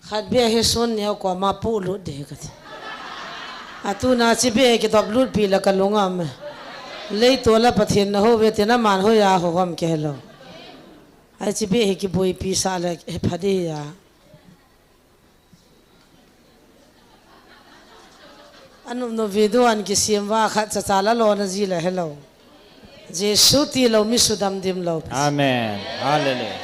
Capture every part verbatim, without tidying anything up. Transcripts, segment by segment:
Khat beh hi Son Neo koma pulut ding kati. Atuna chi beh kidop lut pi la kalung am. Leitol a Pathen na hou ve tina man hoi a hou ham ke lo. Ai chi beh hi kiboipi sah le he pha ding a. Anum no video an kisem va khat cha cha la lo na ji le hello. Jesu ti lo mi sudam dim lo. Amen. Hallelujah.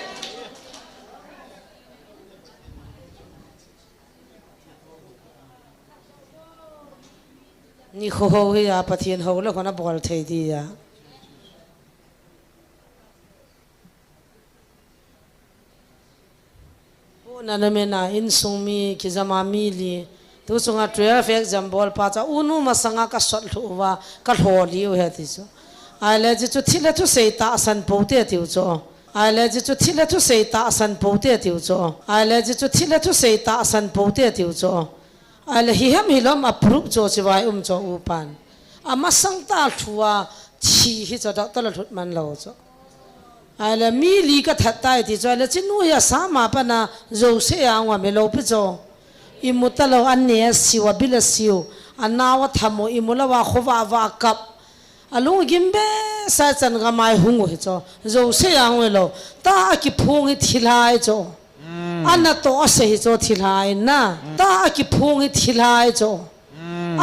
Ni kho ho hi a Pathen ho le khona bol thei ding a. Puna na mena insung mi kijama mi li. Tu chunga twelve exam bol pa cha unu masanga ka sot lhu uva ka lho li u he ti chu. Ai le ji chu thil le thu sei ta san po te ti u chu. Ai le ji chu thil le thu sei ta san po te ti u chu. Ai le ji chu thil le thu sei ta san po te ti u chu. Ai le hi hem hi lom a proof chu chi vai um chu u pan. A masang ta lhu a thi hi chu doctor la lhut man lo chu. Ai le mi li ka that tai ti chu, ai le chinu hi a sama pana Jose a ngwa me lo pi chu. I mu ta lo an ne a siu, a bil a siu, a nau a thamu, i mu lo a khova va kap. A lung gim be sa chan ga mai hung u hi chu. Jose a ngwa lo. Ta a kiphung hi thilhai chu. Ana to a se hi chu thilhai na. Ta a kiphung hi thilhai chu.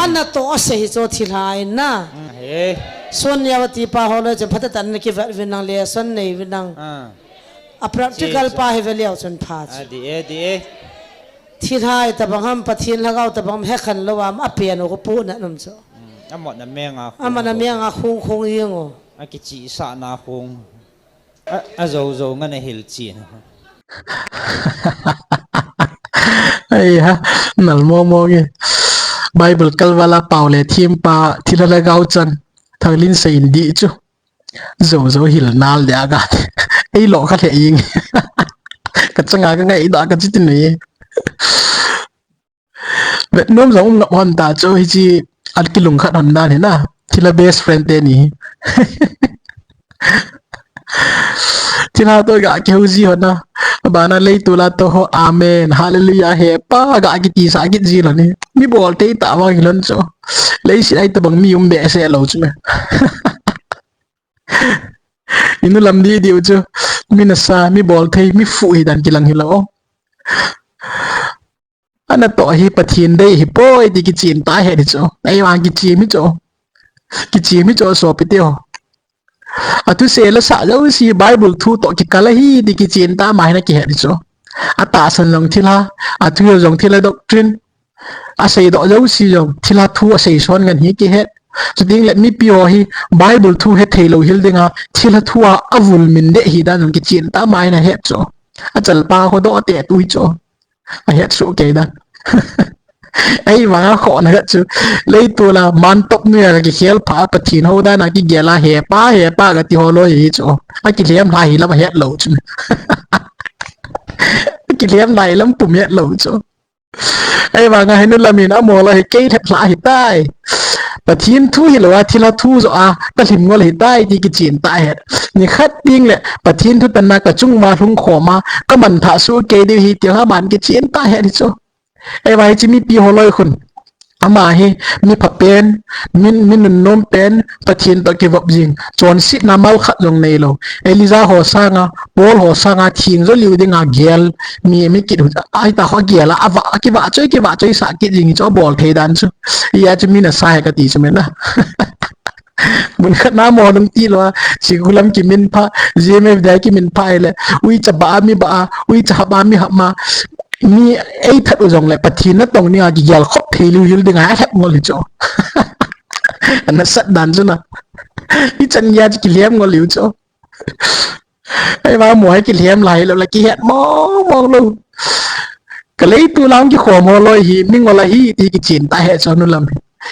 Ana to a se hi chu thilhai na. He. Son Neo ti pa ho le chen phate tan na kivet vin nang le son nei vin nang. Ah. A practical Chi pa chu. He ve leo chun pha chu. Ah, di e, di e. Thilhai ta bang ham Pathen lhagao ta bang ham he khan lo am a pian u ko pu na num chu. Mm, a mot na menga khung Ama na ko. Menga khung khung yeng o. A kichi sa na khung. A, a zo zo nga na hil chin. Ai ha, nal mo mo nge. Bible kalvala pau le thim pa thila la gau chan. Thanglin sa indi chu. Zo zo hil nal de aga. Ei lo kha le ing. Ka changa ka ngai da ka chitin ni. Vet nom jong um ngap hon ta chu hichi at kilung khat hon dan hi na. Thila best friend te ni. Thila to ga kihou ji hon na. Bana lei tu la to ho. Amen. Hallelujah. He pa ga kiti sa kit ji lo ni. Mi bol te ta wang lon chu. Lei si ai ta bang mi um be se lo chu me. Inu lam di di u chu. Mi na sa, mi bol thei, mi fu hi dan kilang hi lo. Ana to hi Pathen dei hi poi ti kichen ta he di chu. Ei vang kichen mi chu. Kichen mi chu so pi ti ho. A thu se la sa lo si Bible thu to kikal a hi ti kichen ta ma hi na kihe di chu. A ta san long thil ha. A thu jong thil a doctrine. A sei do jo si jong thil a thu a sei son ngan hi kihe. Chuting le mipi ho hi Bible thu he thei lo hil dinga thil a thu a a vul min de hi dan jong kichen ta ma hi na he chu. A chal pa ho do te tu chu. A het su kei dan. Ei vang a kho na chu. Lei tu la man top nu ya ki khel pha Pathen ho dan a ki gel a he pa he pa ga ti ho lo hi chu. A ki lem la hi lam a het lo chu. A ki lem la hi lam pum het lo chu. Ei vang a hinu lam in a mo lo hi kei thet la hi tai. Pathen thu hi lo a thil a thu jo a ka hlim ngol hi tai ti ki chin ta het. Ni khat ding le Pathen thu tan na ka chung ma hlung khom a ka man tha su kei di hi ti ha man ki chin ta het hi chu. Ei, vai chi mipi ho loi khun. Ama hi mi pha pen, min, min nun nom pen, Pathen to kivop jing. Chonsetna mal khat jong nei lo. Elijah ho sanga, Paul ho sanga, thing jo liu dinga gel, mi, mi kit hu, ai ta ho gel a, ava, kiva choi, kiva choi sa kit jing cho bol thei dan chu. Iya chu min a sa he ka ti chu men na. Mun khat na mo dum ti lo a, si gulam ki min pha, G M F dai ki min pha le, ui cha ba mi ba, ui cha ba mi ha ma, mi ei that u jong le, Pathen na tong ni a ki gel khop thei liu hil ding a, a lhep ngol hi cho. Ana sat dan chu na. I chan ya ki lhem ngol liu cho. Ei, va mo hai ki lhem lai lo la ki het mong mong lo. Ka lei tu lang ki khom ho loi hi, mi ngol a hi, ti ki chin ta he cho nu lam.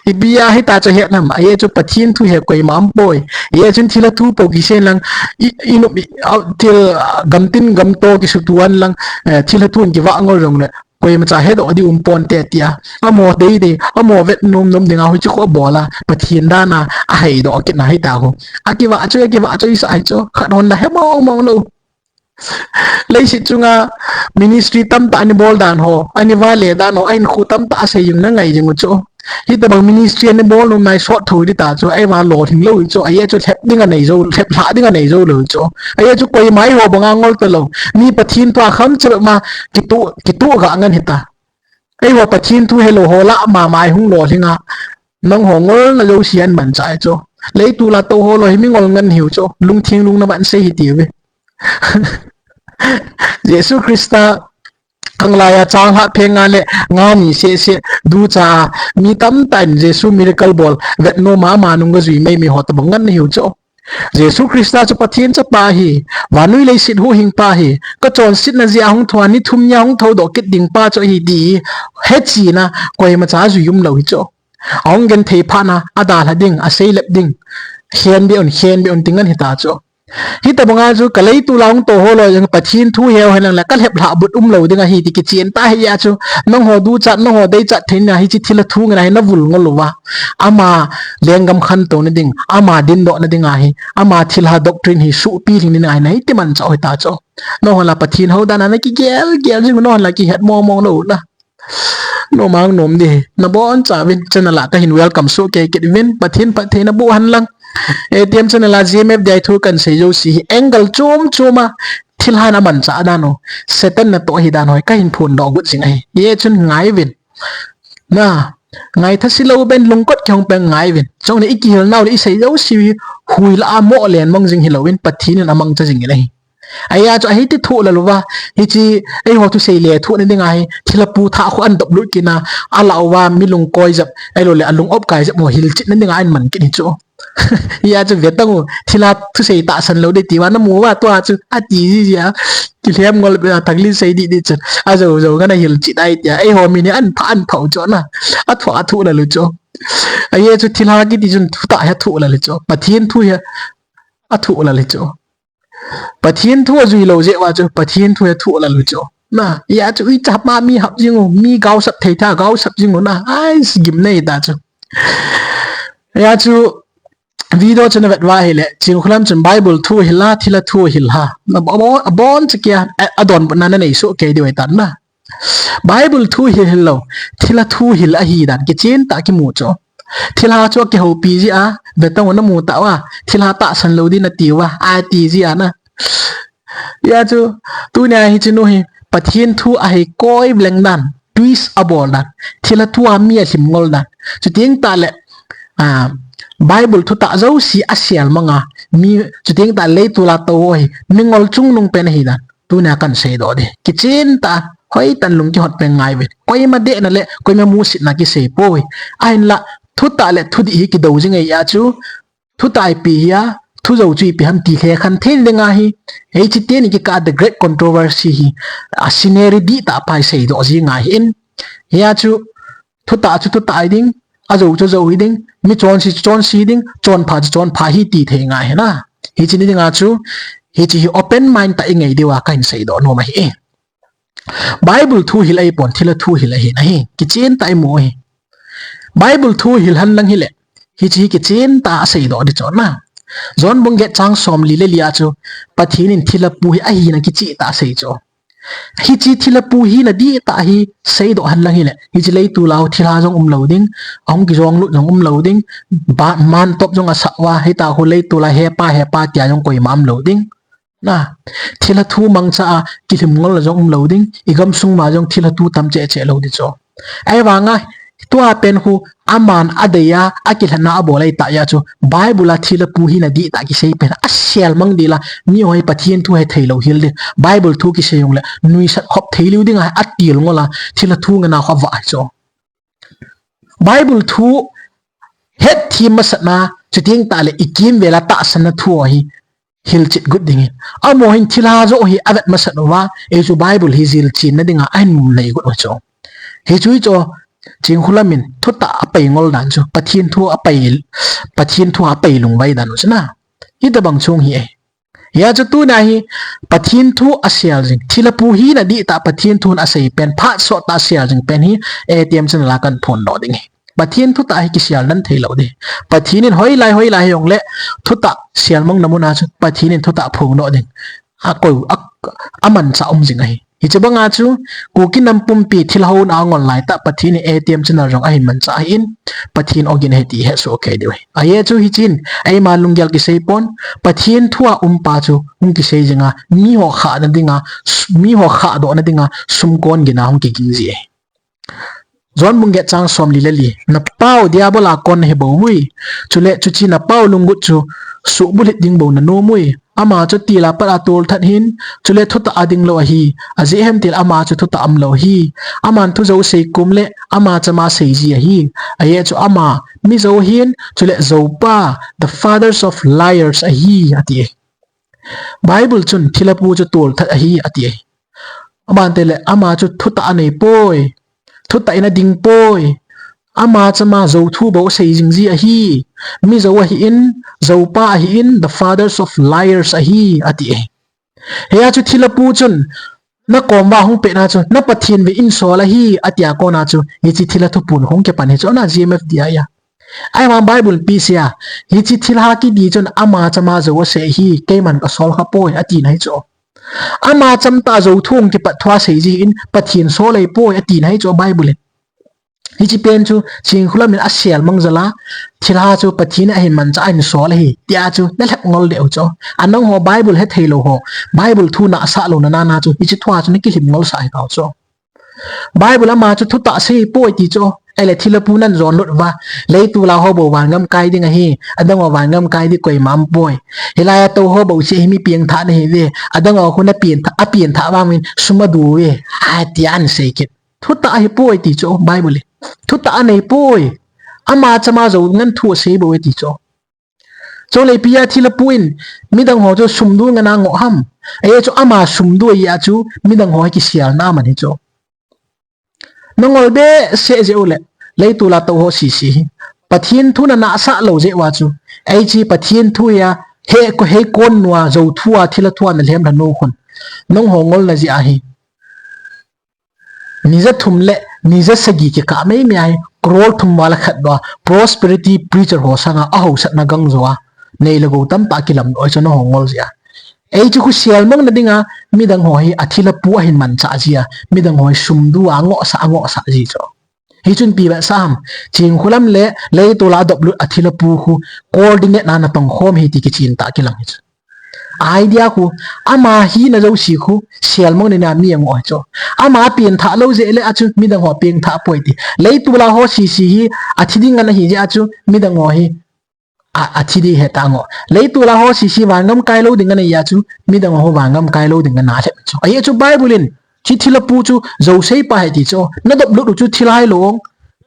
I bia hi ta cho het nam, a ye chu Pathen thu he koi mam poi. Ye chun thil a thu po ki sen lang, i, i nu mi, a, thil, a, gam tin gam to ki su tuan lang, eh, thil a thu ki va ngol jong le. Koima cha he do di um pon te tia. Amo dei dei, amo vet nom nom dinga hui chu kho bola, Pathen dana, a hei do kit na hei ta ho. A kiva chu, a kiva chu, i sa ai chu, khat hon la he mong mong lo. Leiset chunga ministry tamtah ana bol dan ho, ana vale dan ho, ahinkho tamtah asei jing nangai jing u chu. Hitabang ministry ana bol nom nai sot tho di ta chu, eiva lolhing lou chu, ahi chu lhep ding anei jou, lhep lha ding anei jou lou chu. Ahi chu koima eiho banga ngol talou. Mi Pathen thu a kham chabep ma kitu, kitu ga ngen hita. Eiho Pathen thu helou ho lah mama hung lolhing a. Nangho ngolna jouse ahin manchah chu. Leitol a tou ho lou hi mi ngol ngen hiu chu. Lungtheng lungna man sei hite ve. Jesu Christa khanglai a chang lha phe nga le nga ni seh seh ducha mi tamtah in Jesu miracle bol vet nom a ama nung ga jui mai mi ho tabang ngen hiu chu. Jesu Christa chu Pathen chapa ahi, vannoi leiset huhhingpa ahi, ka chonsetna jeh a hung thou a ni thum nia hung thoudoh kit ding pa chu ahi ti hetchetna koima cha jui umlou hi chu. Ahung genthei phat na, adalha ding, aseilep ding, khenbeh un, khenbeh un ti ngen hita chu. Hitabanga chu ka leitol a hung tou ho lou jong Pathen thu heu henlang le ka lhep lha but umlou ding ahi ti kichen tah ahi a chu. Nangho duchat, nangho deichat theina hiche thilha thu ngen a hi navul ngol uva. Ama lenggam khantouna ding, ama dindohna ding ahi, ama thilha doctrine hi suhpi lhing ding ahi, nahi ti manchah u hita chu. Nangho la Pathen hou dan a nakigel gel jing u, nangho la kihet mong mong lou na. Nom ang nom di hi. Nabonchauvin channel a kahin welcome soh kei kit uvin, Pathen phattheina boh hen lang. A T M channel a G M F D I thu kahin sei jouse hi angle chom chom a thilhan amanchah dan u, Satan natoh ahi dan u hi kahin phondoh got jing ahi. Hijeh chun ngai uvin. Na, ngaitha se lou pen lungkot kihong pen ngai uvin. Chule ikihil nau le isei jouse hi hui lah a moh len mong jing hilou in Pathen in amangcha jing in ahi. Ahi a chu ahi ti thu la lou va. Hiche eiho thusei le thuhna ding ahi. Thilha pu thah khu ahin dop lut kit na, alah uva mi lungkoi jep, ahilou le alung opkai jep ho hilchetna ding a ahin man kit hi chu. Hijeh a chu ve tang u, thilha thusei tahsan lou ding ti uva namu uva tua chu ati ji ji a. Kilhem ngol be a thanglin sei di di chu. Ajou jou ngen a hilchet ahi tia. Eiho mi ni ahin pha ahin pha u chu na. Athu athu la lou chu. Ahi chu thilha kiti chun thutah hi athu la lou chu. Pathen thu hi athu la lou chu. Pathen thu ajui lou jeh uva chu, Pathen thu hi athu la lou chu. Na, hijeh a chu uicha hap ma mi hap jing u, mi gaosap thei tha, gaosap jing u na, ai, gimnei ta chu. Hijeh a chu, video chu navet uva ahile, Chinkholam chun Bible thu hil a, thilha thu hil a. Na, abon, aboncha kia, a, adonbutna nanei soh kei diu ahitan na. Bible thu hil hil lou, thilha thu hil ahi dan, kichen tah a kimu chu. Thilha chu akihoupi ji a, ve tang u namu tah uva, thilha tahsan lou ding nati uva, ati ji a na. Hijeh a chu, tunia hiche nu hi, Pathen thu ahei koi leng dan, twist abol dan, thilha thu a mi alhim ngol dan. Chuteng tah le, a, Bible thutah jouse asel mang a, mi, chuteng tah leitol a tou ho hi, mi ngol chungnung pen ahi dan. Tunia kahin seidoh di. Kichen tah a, hoitah in lung kihot pen ngai uvin. Koima dehna le, koima musitna kisei poi. Ahinla, thutah le thudih hi kidou jing ahi a chu. Thutah ipi hi a, thujou chu ipi ham ti lhekhen thei ding ahi. Hiche teni kikah a The Great Controversy hi, a scenery dihtah pa hi seidoh jing ahi in. Hijeh a chu, thutah chu thutah hi ding, ajou chu jou hi ding, mi chonse chu chonse hi ding, chonpha chu chonpha hi ti thei ngai ahi na. Hiche ni ding a chu, hiche hi open mind tah a ingai diu a kahin seidoh nom ahi. Bible thu hil ahipon, thilha thu hil ahi nahi, kichen tah a imu ahi. Bible thu hil hen lang hile, hiche hi kichen tah a seidoh di chu na. John bung get chang somli le li a chu, Pathen in thilha pu hi ahina kicheh tah a asei chu. Hiche thilha pu hina dihtah hi seidoh hen lang hile, hiche leitol a thilha jong umlou ding, ahung kijong lut jong umlou ding, ba, mantop jong asah uva, hitia khu leitol a hepa, hepa tia jong koima umlou ding. Na, thilha thu mangcha a kilhim ngol jong umlou ding, igamsung ma jong thilha thu tam cheh cheh lou di chu. Ahivanga, tua pen khu, aman adei a, akilhenna abol ahi tah jeh a chu, Bible a thilha pu hina dihtah kisei pen, asel mang ding la, miho hi Pathen thu hethei lou hel ding, Bible thu kisei jongle, nuisat khop thei lou ding a, atil ngol a, thilha thu ngen a khu avah ahi chu. Bible thu hetthem masat na, chuteng tah le ikimvel a tahsanna thu ahi, hilchet got ding ahi. Amaho hin thilha joh hi avet masat uva, hichu Bible hi jilchenna ding a ahin nei got u chu. Hichu hichu, Chinkholam in thutah a pai ngol dan chu, Pathen thu a pai, Pathen thu a pai lungvai dan u chu na. Hitabang chung hi ahi. Hijeh a chu tunia hi Pathen thu asel jing, thilha pu hina dihtah Pathen thu in asei pen, phat sot tah a asel jing pen hi, A T M channel a kahin phondoh ding ahi. Pathen thutah hi kisel dan thei lou di. Pathen in hoilai, hoilai hijongle, thutah sel mangna mun a chu, Pathen in thutah phongdoh ding. Akoi, a, amanchah um jing ahi. Hiche banga chu, Kuki nam pumpi thilha houna angol laitah Pathen in A T M channel jong ahin manchah ahin, Pathen ogin ahi ti ihet soh kei diu ahi. Ajeh chu hichun, eima lunggel kisei pon, Pathen thua umpa chu hung kisei jinga, miho khahna dinga, miho khahdohna dinga, sumkon gina hung kiging ji ahi. John bung get chang somli le li. Napau Diabol a kon nahi bou ui. Chule chuche napau lunggut chu suhbulhit ding bou nanom ui. Ama chu tila pat a tolthat ahin, chule thutah a ding lou ahi. Ajeh ihem itile ama chu thutah umlou ahi. Aman thu jou sei kom le ama chama seiji ahi. Ajeh chu ama mi jou ahin, chule joupa, the fathers of liars ahi, ati. Bible chun thilhapu chu tolthat ahi, ati. Abante le ama chu thutah anei poi. Thutah in ading poi. Ama chama jouthu bou asei jing ji ahi. Mi jou ahin, joupa ahin, the fathers of liars ahi, ati. Hia chu thilhapu chun, nakom uva hung pet na chu, na Pathen ve in sol ahi, atia kona chu, hiche thilha thupun hung kipan hi chu, ana G M F D I a. Ahivang Bible in ipi asei a, hiche thilha kiti chun ama chama jou asei ahi, keiman kasol kha poi, atina hi chu. Ama cham tah jouthu hung kipat thua seiji ahin, Pathen sol ahi poi, atina hi chu Bible in. Hiche pen chu, Chinkholam in asel mang jal a, thilha chu Pathen in ahin manchah ahin sol ahi, tia chu, nalhep ngol diu chu. Anangho Bible hethei lou ho, Bible thu nahsah louna na chu, hiche thua chu nakilhem ngol sah ahi tao chu. Bible ama chu thutah asei poi ti chu. Ahile thilhapu nan jon lut uva. Leitol a ho bou vangam kai ding ahi. Adang ho vangam kai ding koima um poi. Hilai a tou ho bou chu hi mi pengthah nahiuve. Adang ho khu na pengthah, apengthah vangin sum adu uve. Atia ahin sei kit. Thutah ahi poi ti chu Bible in. Thutah anei poi. Ama chama jou ngan thu asei bou e ti chu. Chule ipi a thilhapu in midang ho chu sum du ngan a ngoh ham. Ajeh chu ama sum du ahi a chu midang ho hi kiselna aman hi chu. Nangol behseh jeh u le, leitol a tou ho sese hi. Pathen thu nanahsah lou jeh uva chu. Hiche Pathen thu hi a, he ko hei kon nua, jouthu a, thilha thu a nalhem lha nu khun. Nangho ngolna jeh ahi. Ni ja thum le ni ja sagi kikah meimei ahi, crore thum val a khat doh a, prosperity preacher ho sanga ahaosatna gang jo a, nei le gou tamtah kilam doh ahi chu nangho ngol jeh a. Hiche khu selmang na dinga, midang ho hi athilhapu ahin manchah ji a, midang ho hi sum du a ngohsah, angohsah ji chu. Hichun ipi vetsah ham, Chinkholam le leitol a adop lut athilhapu khu coordinate na natong khom ahi ti kichen tah kilang hi chu. Idea khu, ama hina jouse khu, selmang na dinga mi angoh ahi chu. Ama pengthah lou jeh le a chu, midang ho pengthah poi ti. Leitol a ho sese hi, athi ding ngan ahi jeh a chu, midang ho hi, a, athi ding ahi tia ngoh. Leitol a ho sese vangam kai lou ding ngan ahi a chu, midang ho vangam kai lou ding ngan alhep chu. Ajeh chu Bible in, hiche thilhapu chu, jousei pa ahi ti chu. Nadop lut u chu thilha hilou.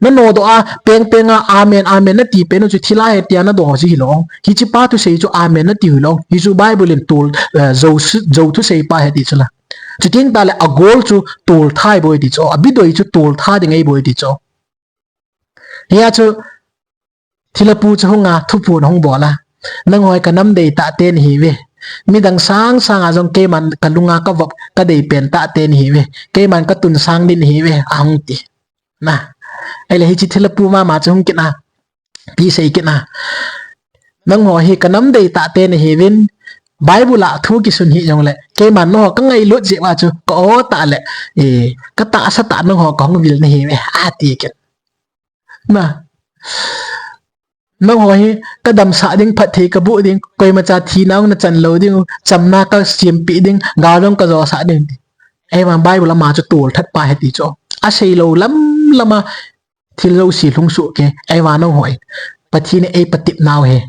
Nanodoh a, peng peng a, amen, amen, nati pen u chu thilha ahi tia nadoh ji hilou. Hiche pa thusei chu, amen, nati hilou. Hichu Bible in tol, eh, jou, jou thusei pa ahi ti chu la. Chuteng tah le agol chu toltha ahi bou e ti chu. Abidoi chu toltha ding ahi bou e ti chu. Hia chu thilhapu chu hunga thupun ahung bol a. Nangho hi kanam deitah te nahiuve. Midang sang sanga jong keiman kalunga kavop kadei pentah te nahiuve. Keiman katun sang ding nahiuve. Ahung ti. Na. Ahile hiche thilhapu mama chu hung kit a. Ipi sei kit a. Nangho hi kanam deitah te nahiuvin. Bible a thu kisun hih jongle. Keiman nangho kangailut jeh uva chu. Ka-o tah le. Eh, katahsa tah nangho kahung vil nahiuve. Ati kit. Na. Nangho hi kadamsah ding, phatthei kaboh ding, koimacha thina hung nachan lou ding, chamna kasempeh ding, gal jong kajosah ding. Ahivang Bible ama chu tolthat pa ahi ti chu. Asei lou lam lam a thil jouse lhung soh kei. Ahivang nangho hi Pathen in eipatep nau ahi.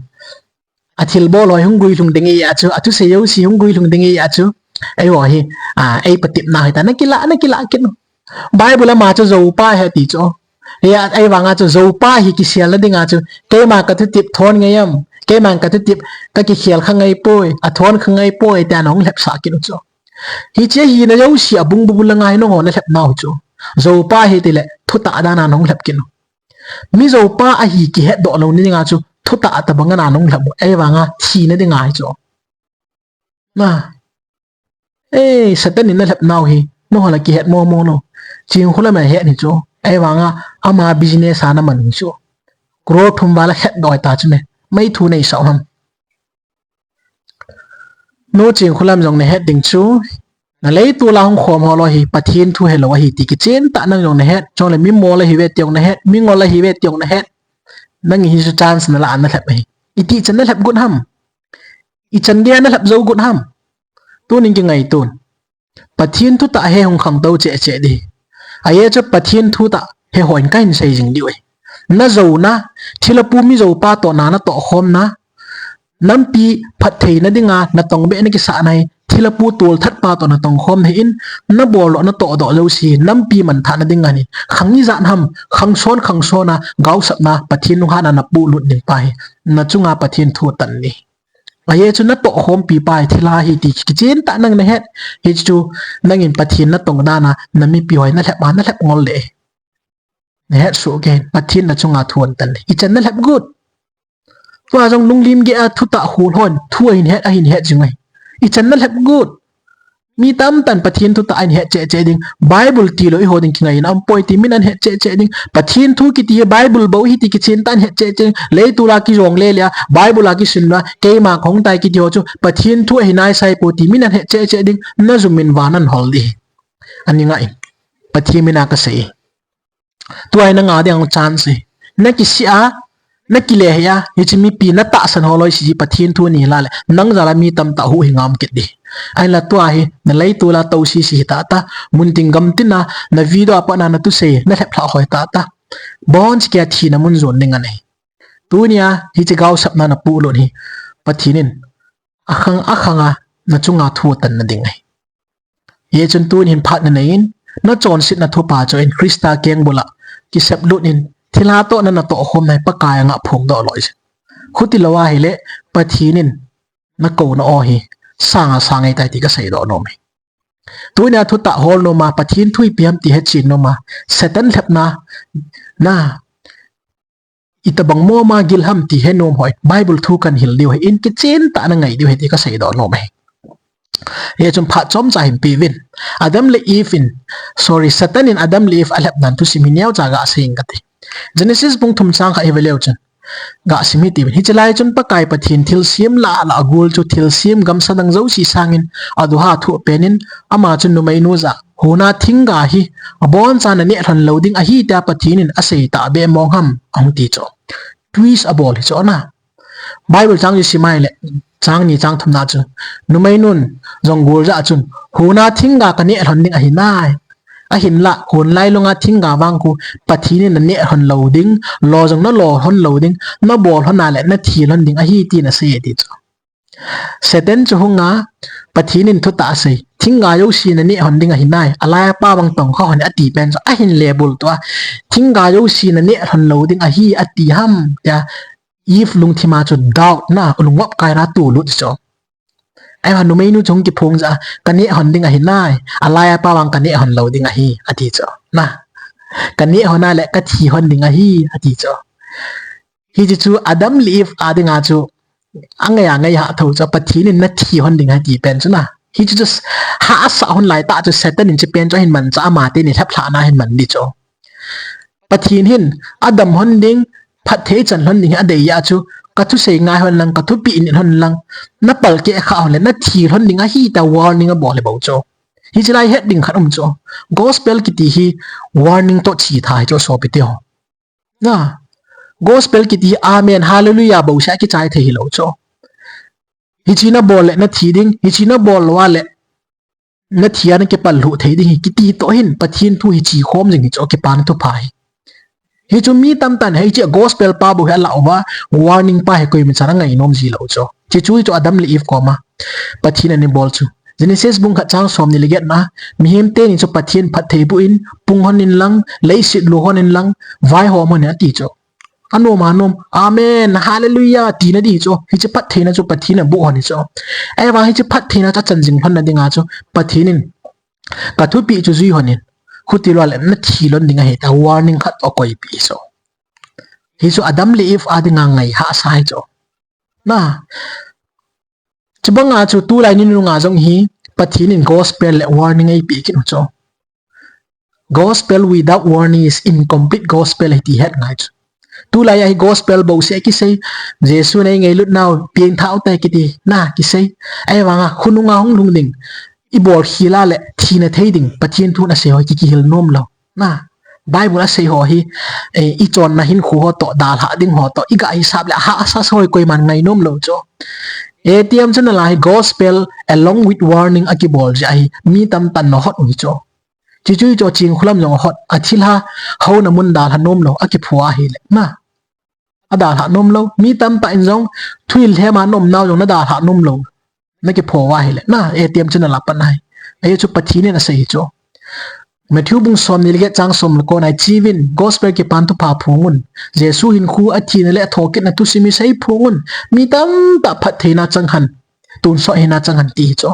Athilbol ho hi hung guilhung ding ahi a chu, athusei jouse hung guilhung ding ahi a chu. Eiho hi, a, eipatep nau ahi tia, nakilah, nakilah kit u. Bible ama chu joupa ahi ti chu. Hia, ahivanga chu joupa hi kiselna dinga chu, keima kathutep thon ngai am, keiman kathutep kakikhel kha ngai poi, athon kha ngai poi, tia nahung lhepsah kit u chu. Hiche hina jouse abung bubul langa hi nangho nalhep nau chu. Joupa ahi tile, thutah dan a nahung lhep kit u. Mi joupa ahi kihetdoh louna dinga chu, thutah tobang a nahung lhep u, ahivanga thina dinga ahi chu. Na. Eh, Satan in nalhep nau hi, nangho la kihet momo lou. Chinkholam in ahet ahi chu. Ahivanga ama business a naman ahi chu. Crore thum val a hetdoh ta chu ne. Mai thu neisah u ham. Nu Chinkholam jong nahet ding chu. Na leitol a hung khom ho lou hi Pathen thu helou ahi ti kichen tah nang jong nahet, chule mi mol ahi ve ti jong nahet, mi ngol ahi ve ti jong nahet. Nang hi chu chance nala a nalhep ahi. Iti chan nalhep got ham? Ichan gei a nalhep jou got ham? Tunin kingaitun. Pathen thu tah he hung khangtou cheh cheh ding. Ajeh chu Pathen thu tah he hoi in kahin sei jing diu ahi. Na jouna, thilha pu mi joupa toh na natoh khomna, nampi phattheina dinga natong beh nakisah na hi, thilha pu tolthat pa toh natong khomna hi in, nabol doh natoh doh jouse hi, nampi manthahna dinga hi, khang ijat ham, khang son khang son a, gaosapna, Pathen lunghanna napolut ding pa hi, nachunga Pathen thu tan ding. Ajeh chu natoh khompi pa hi thilha hi ti kichen tah nang nahet. Hichu nangin Pathen natong dan a namipi ho hi nalhep a nalhep ngol ding. Nahet soh kei, Pathen nachunga thu ahin tan ding. Ichan nalhep got? Tua jong lunglim gei a thutah hol hon thu ahin het, ahin het jing ahi. Ichan nalhep got? Mi tamtah in Pathen thu tah ahin het cheh cheh ding. Bible tilou eiho ding kingai in aumpoi ti min ahin het cheh cheh ding. Pathen thu kiti hi Bible bou ahi ti kichen tah ahin het cheh cheh ding. Leitol a kijong le le a, Bible a kisim na, keima kahung tai kiti ho chu Pathen thu ahi naisai pou ti min ahin het cheh cheh ding. Najum in van ahin hol ding. Ani ngai. Pathen min a kasei. Tua hi nanga ding chance ahi. Nakisih a, nakile hih a, hiche mipi natahsan ho loi si ji Pathen thu ni la le, nang jal a mi tamtah huhhing a um kit ding. Ahinla tua hi, naleitol a tou sisi hita ta, mun tin gam tin a, na video a pat na nathusei, nalhep lhah hoi ta ta. Boncha kia thina mun jon ding ahi. Tunia, hiche gaosapna napolut hi, Pathen in, akhang, akhang a, nachunga thu atan na ding ahi. Hijeh chun tun hin phat nanei in, nachonsetna thupha chu in Christa kengbul a kiseplut in, thilha toh na natoh khomna hi Pakai anga phongdoh loi. Khuti lou ahile, Pathen in nakouna o hi, sang a sang ahitai ti kaseidoh nom e. Tunia thutah hol nom a, Pathen thu ipi ham ti hechen nom a, Satan lhepna, na, itobang mong a gil ham ti he nom hoi, Bible thu kahin hil diu ahi, in kichen tah a nangai diu ahi ti kaseidoh nom e. Hichun phat chomcha hin pe uvin. Adam le Eve in, sorry, Satan in Adam le Eve alhepna thusim hi neocha gasei inge kati. Genesis bung thum chang khat hi ve leu chun. Gasim hiti uvin. Hiche lai chun Pakai Pathen thilsem lah lah a gol chu thilsem gamsa dang jouse sangin aduha thoh pen in ama chun numeinu jah a, hona thingga hi abonchan naneh lhon lou ding ahi tia Pathen in asei tahbeh mong ham ahung ti chu. Twist abol hi chu na. Bible chang chu sim ahile, chang ni chang thum na chu. Numeinun jong gol jah a chun, hona thingga kaneh lhon ding ahi nai. Ahinlah, hon lailunga thingga vang khu Pathen in naneh lhon lou ding, lo jong nalo lhon lou ding, nabol lhon a le nathi lhon ding ahi tin asei e ti chu. Satan chu hunga, Pathen in thutah asei, thingga jouse naneh lhon ding ahi nai, alai a pa vang tong kha lhon ati pen chu, ahin lebul tua, thingga jouse naneh lhon lou ding ahi ati ham, tia, Eve lungthim a chu doubt na, lungop kai na tulut chu. Ahivang numeinu chu hung kiphong jah a, kaneh lhon ding ahi nai, alai a pa vang kaneh lhon lou ding ahi, ati chu. Na, kaneh lhon a le kathi lhon ding ahi, ati chu. Hiche chu Adam le Eve a dinga chu, angai angai ha tho chu, Pathen in nathi lhon ding ahi ti pen chu na. Hichu chu hahsa lhon lai tah chu Satan in hiche pen chu ahin manchah a, ama teni lhep lhahna ahin man ding chu. Pathen hin, adam lhon ding, phatthei chan lhon ding hi adei a chu, kathusei ngai lhon lang, kathupeh nit lhon lang, napalkeh kha lhon le, nathi lhon ding ahi tia warning abol hi bou chu. Hiche lai het ding khat um chu. Gospel kiti hi warning toh chitha hi chu sopite ho. Na, gospel kiti hi amen, hallelujah bouseh a kichai thei hilou chu. Hiche nabol le nathi ding, hiche nabol lou a le nathi a nakipal lhuh thei ding hi kiti toh hin, Pathen thu hi chi khom jing hi chu kipana thupha hi. Hichu mi tamtah in hiche gospel pa bou hi alah uva, warning pa hi koima chan angai nom ji lou chu. Hichu chu Adam le Eve koma Pathen in anabol chu. Genesis bung khat chang som ni le get na, mihem teni chu Pathen phattheiboh in, pung lhon in lang, leiset lu lhon in lang, vaihom lhon in ati chu. Anom anom, amen, hallelujah, tina ding chu. Hiche phattheina chu Pathen in aboh lhon hi chu. Ahivang hiche phattheina chu achan jing lhon na dinga chu, Pathen in, kathupeh chu jui lhon in, khuti lou a le nathi lhon ding ahi tia warning khat toh akoipeh hi chu. Hichu Adam le Eve a dinga ngai hahsa hi chu. Na, chubanga chu tulai ni nunga jong hi Pathen in gospel le warning eipeh kit u chu. Gospel without warning is incomplete gospel ahi ti het ngai chu. Tulai a hi gospel bouseh kisei, Jesu in eingailut nau pengthah u tai kiti na kisei. Ahivanga khonunga hung lhung ding, i bol khel a le thina thei ding Pathen thu in asei ho hi ki, kihil nom lou. Na, Bible asei ho hi, eh, i chonna hinkho ho toh, dalha ding ho toh, i ga hisap le hahsa sa ho hi koiman ngai nom lou chu. Etiam chu nalai hi gospel along with warning a kibol jeh ahi, mi tamtah in na hot u hi chu. Chuchu chu Chingkhulam jong ahot, a thilha houna mun dalha nom lou, a kipho ahile. Na, a dalha nom lou. Mi tamtah in jong thuhil lhem a na um nau jong na dalha nom lou. Na kipho uva ahile. Na, etiam chu nala pan ahi. Ahi chu Pathen in asei hi chu. Matthew bung somni le get chang som le ko na, "Cheuvin, gospel kipan thupha phong un. Jesu hinkho, athina le athokitna thusim hi sei phong un. Mi tamtah phattheina chang hen, tonsot hina chang hen," ti hi chu.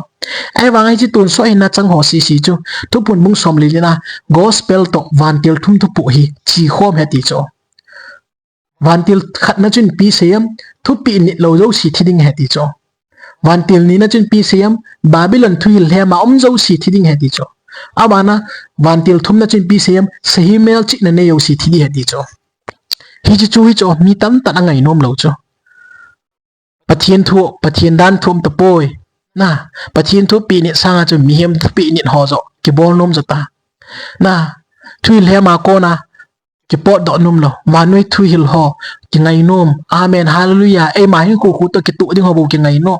Ahivang hiche tonsot hina chang ho sese chu Thuphon bung somli le li na gospel toh vantil thum thupoh hi chekhom ahi ti chu. Vantil khatna chun ipi asei em, thupeh nit lou jouse thi ding ahi ti chu. Vantil nina chun ipi asei em, Babylon thuhil lhem a um jouse thi ding ahi ti chu. Abana vantil thumna chun ipi asei em, sahi melchihna nei jouse thi ding ahi ti chu. Hiche chu hi chu mi tamtah in angai nom lou chu. Pathen thu, Pathen dan thu um tapoi. Na, Pathen thupeh nit sanga chu mihem thupeh nit ho joh kibol nom jo ta. Na, thuhil lhem a kona kipotdoh nom lou. Vannoi thuhil ho kingai nom. Amen. Hallelujah. Eima hinkho khu toh kitoh ding ho bou kingai nom.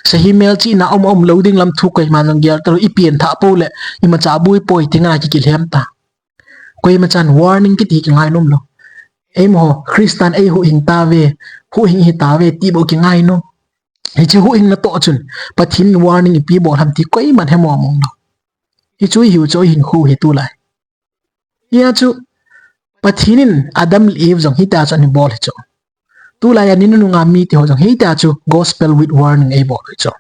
Sahi melchihna um, um lou ding lam thu koiman jong gel talou, i pengthah pou le imacha boi poi ti ngai kikilhem ta. Koima chan warning kiti kingai nom lou. Eima ho Christian ei huhhing tauve, huhhing hi tauve ti bou kingai nom. Hiche huhhingna toh chun Pathen in warning ipi bol ham ti koiman hemo mong lou. Hichu ihiu chu ihinkho hi tulai. Hia chu Pathen in Adam le Eve jong hitia chu ana bol hi chu. Tulai a ni nunung a mite ho jong hitia chu gospel with warning eibol hi chu.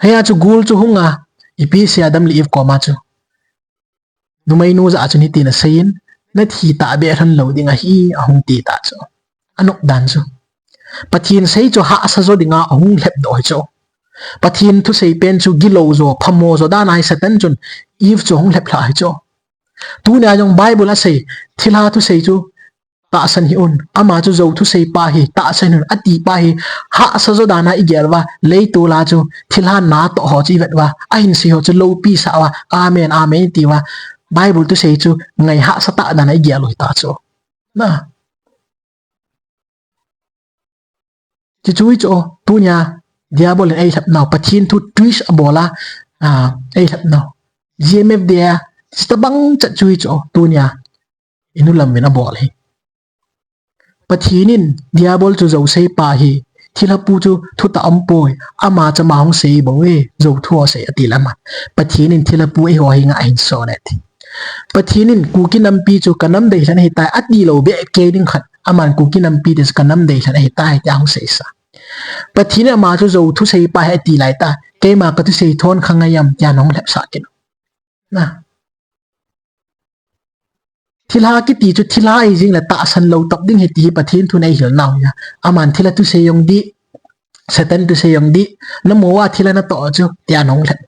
Hia chu gul chu hunga ipi asei Adam le Eve koma chu. Numeinu jah a chun hitin asei in, na thi tahbeh lhon lou ding ahi, ahung ti ta chu. Anop dan chu. Pathen sei chu hahsa jo dinga ahung lhep doh hi chu. Pathen thusei pen chu gilou jo, phamo jo dan ahi Satan chun Eve chu ahung lhep lha hi chu. Tunia jong Bible asei, thilha thusei chu tahsan hih un, ama chu jou thusei pa ahi, tahsan hih un, ati pa ahi, hahsa jo dan a igel uva, leitol a chu thilha natoh ho chu ivet uva, ahin sei ho chu loupi sah uva, amen, amen iti uva, Bible thusei chu ngai hahsa tah dan a igel u hita chu. Na. Chuchu hi chu, tunia, Diabol in eilhep nau, Pathen thu twist abol a, a, eilhep nau. G M F D A, chutabang chat chu hi chu, tunia, inu lam uvin abol hi. Pathen in, Diabol chu jou sei pa ahi, thilha pu chu thutah umpoi, ama chama hung sei bou e, jou thu asei ati le ama. Pathen in thilha pu eiho henga ahin sol e ti. Pathen in Kuki nampi chu ka nam deilhen ahitai, ati lou behkei ding khat. Aman Kuki nampi te chu ka nam deilhen ahitai, tia hung seisa. Pathen in ama chu jou thusei pa ahi ati laitah, keima ka thusei thon kha ngai am, tia nahung lhepsah kit u. Na. Thilha kiti chu thilha ahi jing le tahsan lou tah ding ahi ti hi Pathen thun eihil nau ahi. Aman thilha thusei jong dih, Satan thusei jong dih, namu uva thilha natoh chu, tia nahung lhep.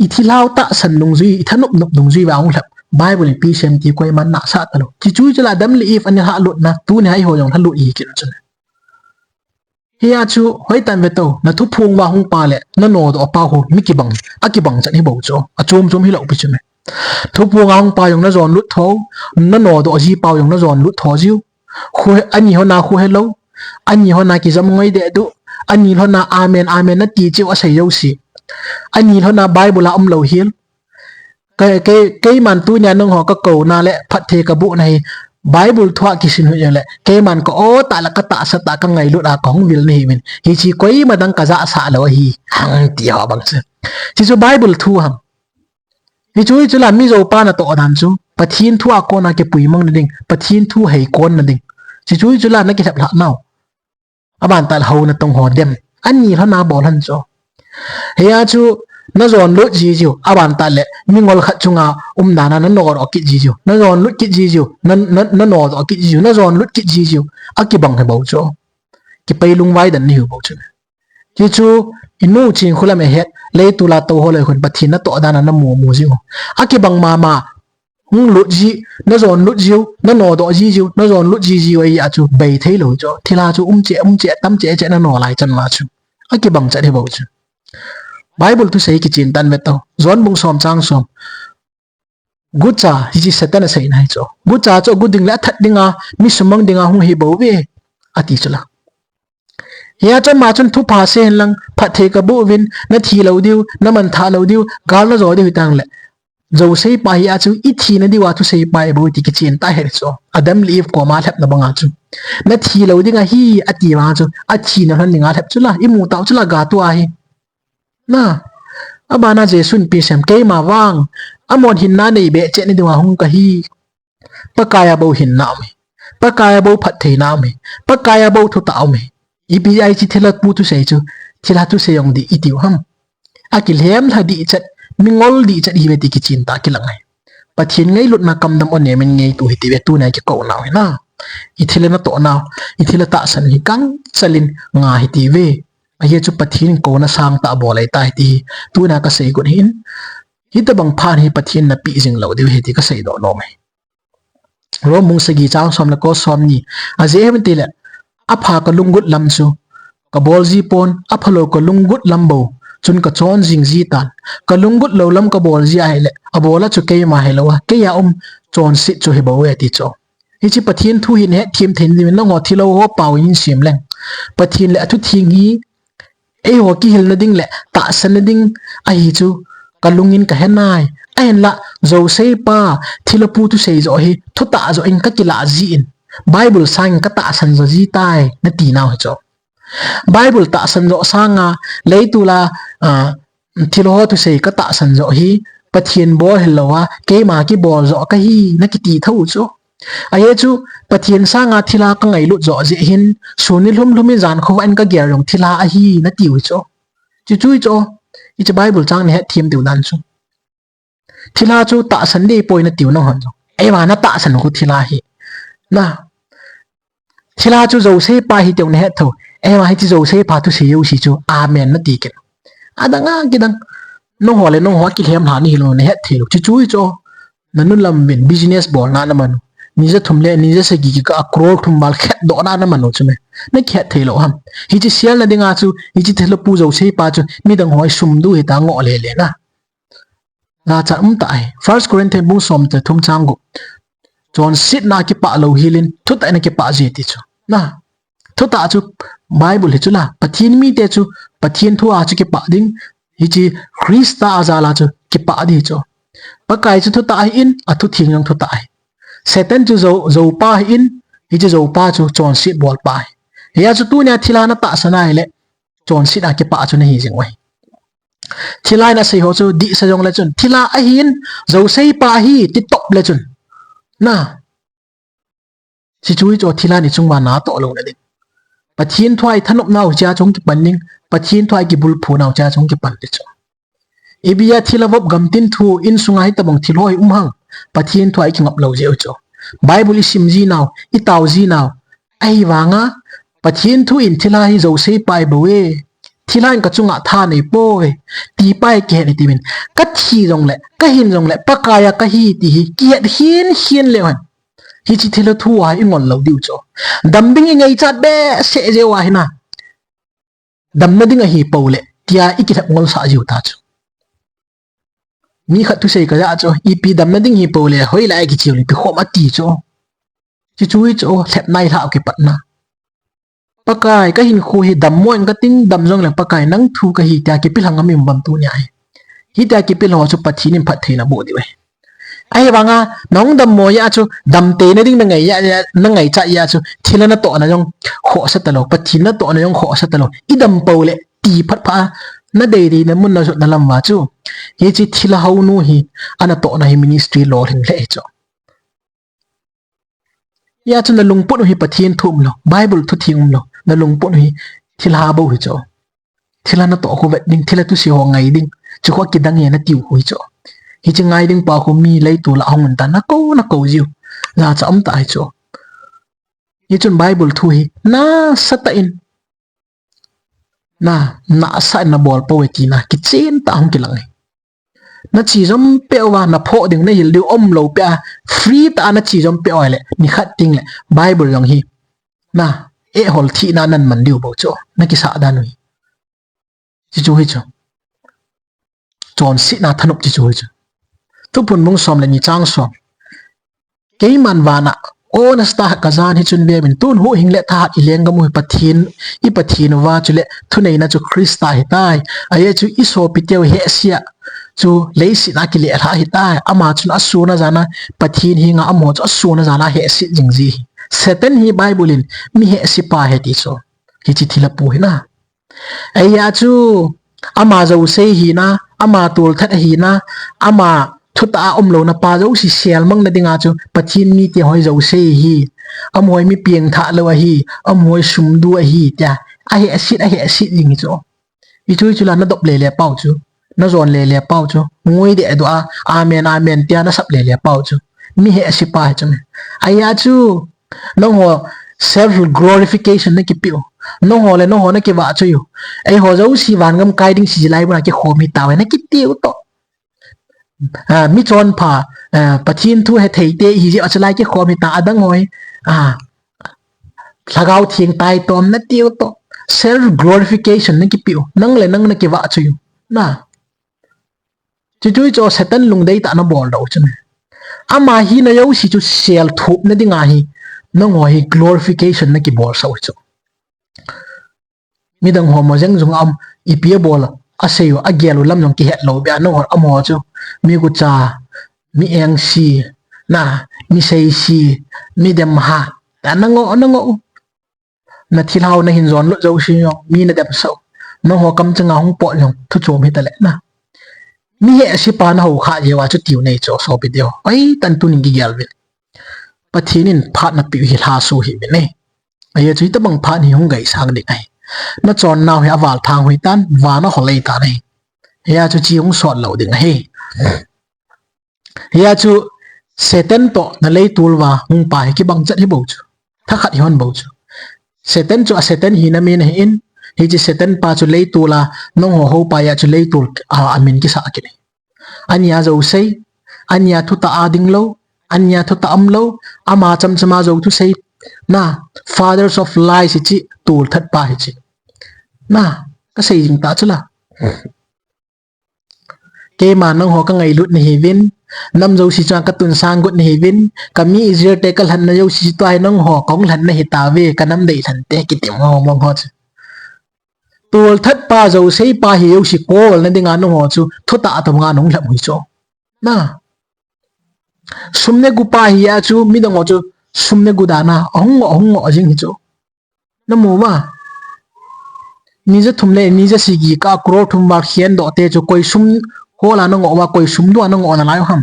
I thilhau tahsan dungjui, i thanop nop dungjui uva hung lhep. Bible in ipi asei em ti koiman nahsah talou. Chuchu chu la Adam le Eve ana lhalut na, tunia eiho jong lhalut ihi kit u chu. Hia chu, hoitah in ve tao, na thuphong uva hung pa le, na nodoh pa ho, mi kibang, akibang chan hi bou chu, achom chom hilou pi chu me. Thuphong a hung pa jong na jon lut tho, na nodoh ji pa jong na jon lut tho jiu. Khu, ani hon a khu helou, ani hon a kijam ngoi deh duh, ani hon a amen, amen nati chiu asei jouse. Ani hon a Bible a umlou hel. Kei, kei, keiman tunia nangho ka kouna le phatthei ka bohna hi Bible thua kisin hih jongle, keiman ka o tah le ka tahsa tah ka ngailut a ka hung vil nahiuvin. Hiche koima dang ka jahsah lou ahi, hang ti ho bang chu. Hichu Bible thu ham. Hichu, hichu la mi jou pa natoh dan chu. Pathen thu a kona kipui mang na ding, Pathen thu hei kon na ding. Hichu, hichu la na kilhep lhah nau. Aban tah le hou natong ho dem. Ani lhon a bol lhon chu. Hia chu na jon lut ji jiu. Aban tah le mingol khat chunga um dan a na nodoh kit ji jiu. Na jon lut kit ji jiu. Na, na, na nodoh kit ji jiu. Na jon lut kit ji jiu. Akibang hi bou chu. Kipei lungvai dan nahiu bou chu. Hichu inu Chingkhulam a het. Leitol a tou ho le khun Pathen natoh dan a na mu mu jiu. Akibang mama. Hung lut ji, na jon lut jiu, na nodoh ji jiu, na jon lut ji jiu ahi a chu bei thei lou chu. Thilha chu um cheh, um cheh, tam cheh cheh na no lai chan la chu. Akibang chat hi bou chu. Bible thusei kichen tan ve tau. John bung som chang som. Gucha, hiche Satan aseina hi chu. Gucha chu agu ding le athat dinga, mi sumang dinga hung ahi bouve, ati chu la. Hia chu ama chun thupha sei hen lang, phatthei kaboh uvin, nathi lou diu, namanthah lou diu, gal najo diu hitan le. Joseph pa hi a chu, ithina diuva thusei pa ahi bou ti kichen ta ahi chu. Adam le Eve koma alhepna banga chu. Nathi lou ding ahi, ati vang chu, athina lhon dinga alhep chu la, imu tau chu la ga tua hi. Na, abana Jesun ipi asei em, keima vang, amahon hinna nei be cheh na diuva hung kahi. Pakaiya bou hinna um ahi. Pakaiya bou phattheina um ahi. Pakaiya bou thutah um ahi. Ipi jeh a hiche thilha pu thusei chu, thilha thusei jong dih itiu ham. Akilhem lha dih chet, mingol dih chet ihiuve ti kichen ta kilang ahi. Pathen ngailutna kamdam o nemin ngeitu hitiuve tunia kikounau hi na. Ithilha natohnau, ithilha tahsan hi gangchel in nga hitiuve. Ajeh chu Pathen in kouna sangtah abol ahitai ti hi tunia kasei got ahin. Hitobang phat hi Pathen in napeh jing lou diu ahi ti kasei doh nom ahi. Rom bung sagi chang som le ko som ni. Ajeh ipi ham itile, apha kalunggut lam chu kabol ji pon, aphalou kalunggut lam bou chun kachon jing ji tan. Kalunggut lou lam kabol ji ahile, abol a chu keima hilou a, keiya um chonset chu ahi bouve ati chu. Hiche Pathen thu hi nahet them thei na diuvin nangho thilha ho pao in sem leng. Pathen le athu theng hi eiho kihilna ding le tahsanna ding ahi chu kalungin kahe nai. Ahinla, Joseph pa, thilha pu thusei joh hi, thutah joh in kakilah jin, Bible sangin katahsan joh ji tai, nati nau hi chu. Bible tahsan joh sanga, leitol a, ah, thilha ho thusei katahsan joh hi, Pathen bol hilou a, keima kibol joh kahi, nakiti thou chu. Ajeh chu, Pathen sanga thilha kangailut joh jeh hin, sun nilhum lhum in jan khovah in kagel jong thilha ahi, natiu hi chu. Chuchu hi chu, hiche Bible chang nahet them diu dan chu. Thilha chu tahsan ding ahipoi natiu nahon chu. Eiva natahsan u khu thilha hi. Na. Thilha chu Joseph pa ahi tiu nahet thou. Eiva hiche Joseph pa thusei jouse chu. Amen nati kit. Adang a kidang. Nangho le nangho kilhem lha nahilou nahet thei lou. Chuchu hi chu. Nanu lam uvin business bolna naman u. Ni ja thum le ni ja sagi kikah a crore thum val khetdohna naman u chu me. Nakihet thei lou ham. Hiche sielna dinga chu, hiche thilha pu Joseph pa chu, midang ho sum du hita ngoh lele na. Jachat um tah ahi. First Corinthians bung som le thum chang gup. Chonsetna kipah lou hel in, thutah in akipah ji ti chu. Na. Thutah chu Bible hi chu la. Pathen mite chu, Pathen thu a chu kipah ding. Hiche Christa a jal a chu kipah ding hi chu. Pakai chu thutah ahin, athu theng jong thutah ahi. Satan chu jou, joupa ahin, hiche joupa chu chonset bolpa ahi. Hia chu tunia thilha natahsan ahile, chonset a kipah chu nahi jing u ahi. Thilha in asei ho chu dihsa jongle chun, thilha ahin, Joseph pa ahi, ti top le chun. Na. Chuchu hi chu thilha in ichung uva natoh louna ding. Pathen thu a ithanop nau chea chu hung kipan ding, Pathen thu a ikibulphu nau chea chu hung kipan ding chu. Ipi a thilha vop gamtin thu insunga hitobang thil ho hi um ham, Pathen thu a ikingap lou jeh u chu. Bible isim ji nau, itao ji nau. Ahivanga, Pathen thu in thilha hi Joseph pa ahi bouve. Thilha in kachunga tha nei poi. Ti pa hi kihet in ati uvin. Kathi jongle, kahin jongle, Pakai a kahi ti hi, kihet hin hin leu hen. Hiche thilha thu a ingol lou diu chu. Dam ding ingaichat behseh jeh uva hi na. Damna ding ahi pou le, tia ikilhep ngolsah jiu ta chu. Mi khat thusei kaja chu, ipi damna ding hi pou le, hoilai kichiu le, ipi khom ati chu. Chuchu hi chu, lhepna ilhah u kipatna. Pakai, kahinkho hi dammo in kating, dam jongle Pakai, nang thu kahi tia kipilha ngam i um uvam tunia hi. Hitia kipilha ho chu Pathen in phattheina boh diu ahi. Ahivanga, nahung dammo jeh a chu, damtheina ding nangai jeh a, nangaichat jeh a chu, thilha natohna jong khohsa talou, Pathen natohna jong khohsa talou, idam pou le, ti phat phat a, nadei deina mun najotna lam uva chu. Hiche thilha hounu hi, anatohna hi ministry lolhing lheh hi chu. Hia chu nalungput u hi Pathen thu umlou, Bible thu theng umlou, nalungput u hi thilha bou hi chu. Thilha natoh khu vet ding, thilha thusei ho ngai ding, chu khu kidang e natiu khu hi chu. Hiche ngai ding pa khu mi leitol a hung un ta nakou, nakou jiu. Jachat um tah hi chu. Hichun Bible thu hi nasatah in. Na, nasatah in nabol pou e tina, kichen tah hung kilang e. Nache jom peh uva, naphoh ding, nahil diu umlou peh a, free tah a nache jom peh uva le, nikhat teng le, Bible jong hi. Na, eh hol thina naman diu bou chu, nakisah dan u hi. Chuchu hi chu. Tonsetna thanop ti chu hi chu. Thuphon bung som le ni chang som. Keiman vana, O na star kajan hi chun veuvin, tun huhhing le thahat i lenggam u hi Pathen, i Pathen uva chule thuneina chu Christa ahitai. Ajeh chu i sopiteu hehse a chu leiset a kilehlah ahitai. Ama chun asun ajan a Pathen henga, amaho chu asun ajan a hehse jing ji hi. Satan hi Bible in mi hehsepa ahi ti chu. Hiche thilha pu hi na. Ajeh chu ama jousei hina, ama tolthat ahina, ama thutah a umlouna pa jouse selmang na dinga chu Pathen mite ho hi jousei ahi, amaho hi mi pengthah lou ahi, amaho hi sumdu ahi tia ahehset, ahehset jing hi chu. Hichu hichu la na dop lele pau chu, na jon lele pau chu, ngoi deh dua, amen, amen tia na sap lele pau chu, mi hehsepa hi chu. Ajeh chu Nangho self glorification na kipe u. Nangho le nangho na kivahchoi u. Eiho jouse vangam kai ding sijilai buna kikhom hitauve na kiti u toh. Ah, mi chonpha, ah, Pathen thu hethei te ihi jeh a chulai kikhom hita adang ho hi. Ah, Lhagao Theng taitom na ti u toh. Self glorification na kipe u. Nang le nang na kivahchoi u. Na. Chuchu chu Satan lungdei tah na bol doh u chu. Ama hina jouse chu sel thup na dinga hi, nangho hi glorification na kibol sah u chu. Midang ho mo jeng jung a um, ipi abol, asei u, agel u lam jong kihet lou beh a, nangho amaho chu, mi gucha, mi engse, na, mi seise, mi demha, ta na ngoh, na ngoh u. Na thilha u na hin jon lut jouse jong mi na dem sah u. Nangho kamcheng a hung pot jong thu chom hita le na. Mi hehsepa na hou kha jeh uva chu tiu nei chu sopi teho. Oi, tan tunin kigel uvin. Pathen in phat na peh u hi lhaso hih uvin e. Ajeh chu hitabang phat hi hung gaisang ding ahi. Na chonnau hi aval thang hoi tan, vana hol lei tan ahi. Hia chu chi hung sot lou ding ahi. Hia chu Satan toh na leitol uva hung pa hi kibang chet hi bou chu. Thakhat hi hon bou chu. Satan chu a Satan hina min ahin, hiche Satan pa chu leitol a, nangho hou pa a chu leitol a, amin kisah kit ahi. Ania jouse, ania thutah a ding lou, ania thutah um lou, ama chamchama jou thusei. Na, fathers of lies hiche, tolthat pa hiche. Na, kasei jing ta chu la. Keima nangho kangailut nahiuvin, nam jouse chunga katunsang got nahiuvin, kami Israel te kalhenna jouse chu tua hi nangho kahung lhen nahi tauve, kanam deilhen te kiti mong mong ho chu. Tolthat pa, jouse pa hi jouse kolna dinga nangho chu thutah a tabanga nahung lhep u hi chu. Na. Sum negu pa hi a chu midang ho chu sum negu dan a ahung ngoh, ahung ngoh jing hi chu. Namu uva. Ni ja thum le ni ja sagi kah crore thum val khen doh te chu koi sum kol a nangoh uva, koi sum dua nangoh nalai u ham.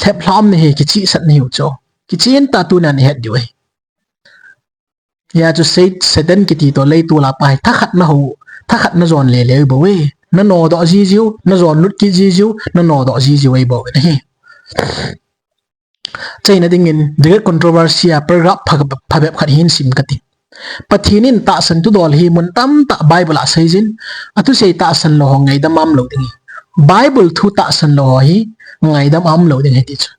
Lhep lha um nahi, kichihsah nahiu chu. Kichen tah tunia nahet diu ahi. Hia chu Sat-, Satan kiti toh leitol a pa hi thakhat nahou, thakhat najon lele u bou e. Nanodoh jijiu, najon lut kit jijiu, nanodoh jijiu ahi bou e nahi. Cheina dingin, The Great Controversy a paragraph pha-, phabep khat hin sim kati. Pathen in tahsan thudol hi mun tamtah Bible a seijin, athusei tahsan lou ho ngaidam a umlou ding ahi. Bible thu tahsan lou ho hi ngaidam a umlou ding ahi ti chu.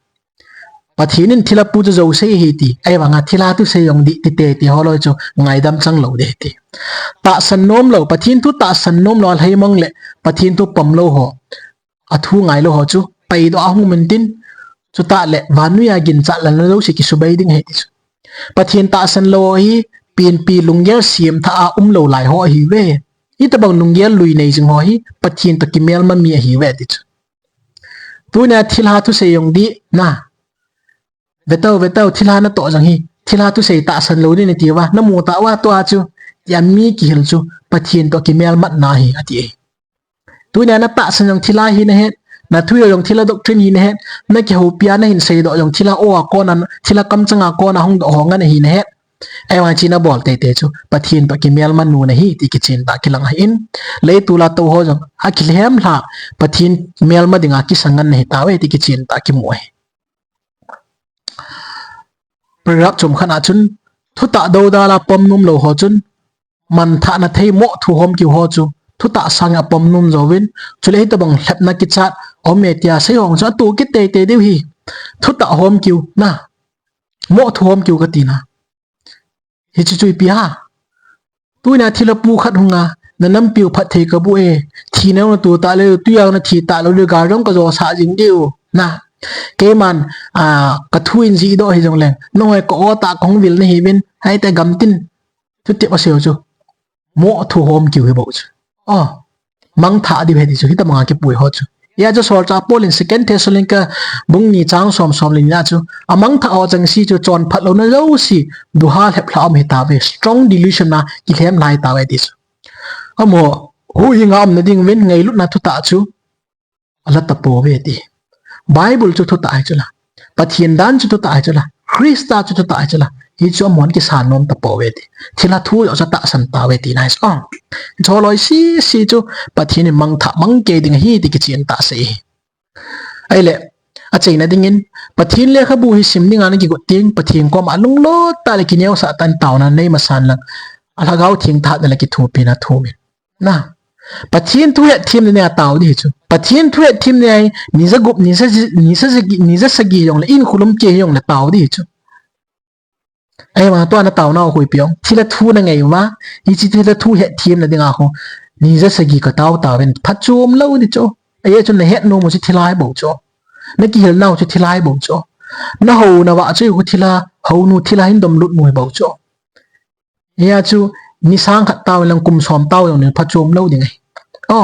Pathen in thilha pu chu jouse ahi ti, ahivanga thilha thusei jong dih ti teitei ho loi chu ngaidam chang lou ding ahi ti. Tahsan nom lou, Pathen thu tahsan nom lou a lhaimang le Pathen thu pom lou ho. Athu ngailou ho chu paidoh a hung um intin, chutah le vannoi a ginchat lalna jouse kisubei ding ahi ti chu. Pathen tahsan lou ho hi penpi lunggel semthah a umlou lai ho ahiuve. Hitabang lunggel lui nei jing ho hi Pathen toh kimelma mi ahiuve ti chu. Tunia thilha thusei jong dih na. Ve tau, ve tau, thilha natoh jong hi, thilha thusei tahsan lou ding nati uva, namu tauva tua chu, tia mi kihil chu Pathen toh kimelmatna ahi, ati e. Tunia natahsan jong thilha hi nahet, nathu jong thilha doctrine hi nahet, nakihoupi a nahin seidoh jong thilha o a kona, thilha kamchang a kona hung doh ho ngen ahi nahet. Ahivang hiche nabol teitei chu Pathen toh kimelma nu nahi ti kichen tah kilang ahin. Leitol a tou ho jong akilhem lha, Pathen melma dinga kisang ngen nahi tauve ti kichen tah kimu ahi. Paragraph chomkhat a chun, thutah doudal a pom nom lou ho chun, manthahna thei mo thu hom kiu ho chu, thutah sanga pom nom jouvin, chule hitabang lhepna kichat, aum e tia sei ho chu atoh kit teitei diu ahi. Thutah hom kiu na, mo thu hom kiu kati na. Hiche chu ipi ham. Tunia thilha pu khat hunga, na nampiu phatthei kaboh e, thina na tu talou, tuiya na thi talou, gal jong kajo sah jing diu. Na, keiman, a, kathu in jihdoh hijongleng, nahoi ka-o tah kahung vil nahiuvin, hiti gamtin. Thutep asei u chu. Mo thu hom kiu hi bou chu. O, mangthah diu ahi ti chu, hitabanga kipui ho chu. Hijeh a chu Solchah Paul in Second Thessalonica bung ni chang som, som le ni na chu, amangthah ho chengse chu chonphat louna jouse, duha lheplhah um hitauve, strong delusion a kilhem lhai tauve ti chu. Amaho, huhhing a umna diuvin, ngailutna thutah chu, ala tapouve ti. Bible chu thutah ahi chu la. Pathen dan chu thutah ahi chu la. Christa chu thutah ahi chu la. Hichu amahon kisan nom tapouve ti. Thilha thu joh chu atahsan tauve tina ahi chu. Chuloi sese chu Pathen in mangthah mang kei ding ahi ti kichen tah asei ahi. Ahile, achaina dingin, Pathen lekhabu hi sim dinga nakigot teng, Pathen koma lunglut tah le kineosah tah in taona nei masan lang, alhagao theng thahatna le kithopina thum in. Na, Pathen thu hetthem na dinga tao ding ahi chu. Pathen thu hetthem na dinga hi, ni jagup, ni ja, ni ja, ni ja sagi jongle, in khulum kei hijongle tao ding ahi chu. Ahivang tua nataonau khu ipi ham, thilha thu nangai uva, hiche thilha thu hetthem na dinga khu, ni ja sagi katao tauvin, phachom lou ding chu. Ajeh chu nahet nom u chu thilha hi bou chu. Nakihilnau chu thilha hi bou chu. Nahou navah chu khu thilha, hounu thilha hin domlut nu hi bou chu. Hijeh a chu, ni sang khat tao lang kum som tao jong nin phachom lou ding ahi. O.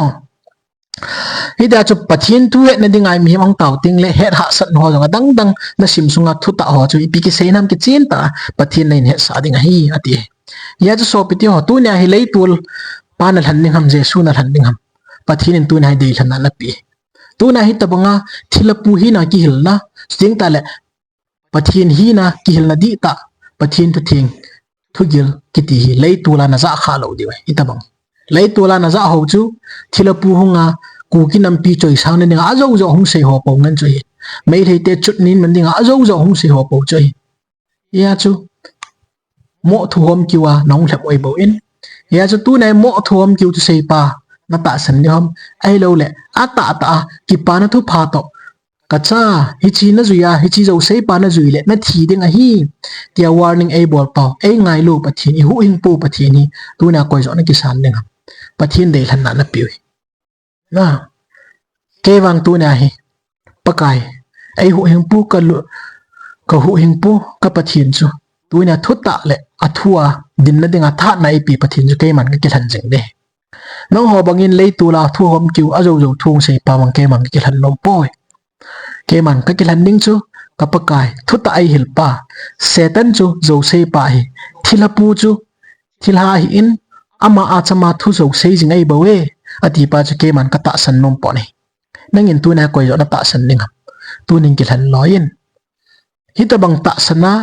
Hitia chu Pathen thu hetna dinga mihem ahung tao tengle, het hahsatna ho jong adang dang nasim sunga thutah ho chu ipi kisei nam kichen tah a Pathen in hetsah ding ahi, ati. Hijeh a chu sopite ho, tunia hi leitol pa nalhen ding ham, Jesu nalhen ding ham. Pathen in tunia hi deilhenna napeh. Tunia hitabanga thilha pu hina kihilna, chuteng tahle Pathen hina kihilna dihtah, Pathen thutheng, thugil kiti hi leitol a najah kha lou diu ahi, hitabang. Leitol a najah ho chu, thilha pu hunga, Kuki nampi choisang na dinga ajou jou hung sei ho pou ngen chu ahi. Meitei te chutnin man dinga ajou jou hung sei ho pou chu ahi. Hijeh a chu, mo thu hom kiu a nahung lhep u ahi bou in. Hijeh a chu tunia mo thu hom kiu thuseipa natahsan ding ham. Ahilouleh, atahtah a, kipana thupha toh, kacha, hiche najui a, hiche jouseipa najui le nathi ding ahi, tia warning eibol pau, eingailu Pathen, ihuhhingpu Pathen hi, tunia koi joh nakisan ding ham. Pathen deilhenna napeh u hi. Na, kei vang tunia hi, Pakai, eihuhhingpu kalu, kahuhhingpu ka Pathen chu, tunia thutah le athua dinna dinga thahatna eipeh Pathen chu keiman kakilhen jing ding ahi. Nangho bangin leitol a thu hom kiu, ajou jou thu hung seipa vang keiman kakilhen nom poi. Keiman kakilhen ding chu, ka Pakai, thutah eihilpa, Satan chu jouseipa ahi, thilha pu chu, thilha ahin, ama achama thu jousei jing ahi bou e, atipa chu keiman katahsan nom pon ahi. Nangin tunia koi joh natahsan ding ham. Tunin kilhen loi in. Hitabang tahsan a,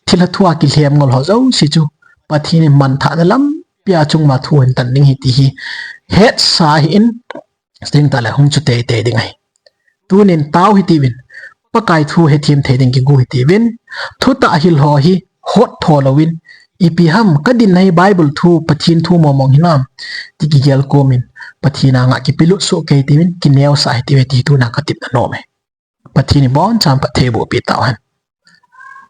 thilha thua kilhem ngol ho jouse chu, Pathen in manthahna lampia chunguva thu ahin tan ding ahi ti hi, hetsa ahin, chuteng tahle hung chu teitei ding ahi. Tunin tao hitiuvin, Pakai thu hethem thei ding kigu hitiuvin, thutah hil ho hi hot tho louvin, ipi ham kadinna hi Bible thu, Pathen thu mong mong hinam, ti kigel komin, Pathen anga kipelut soh kei tiuvin, kineosah hitiuve ti tunia katepna nom ahi. Pathen in abonchan phatthei bohpeh tauhen.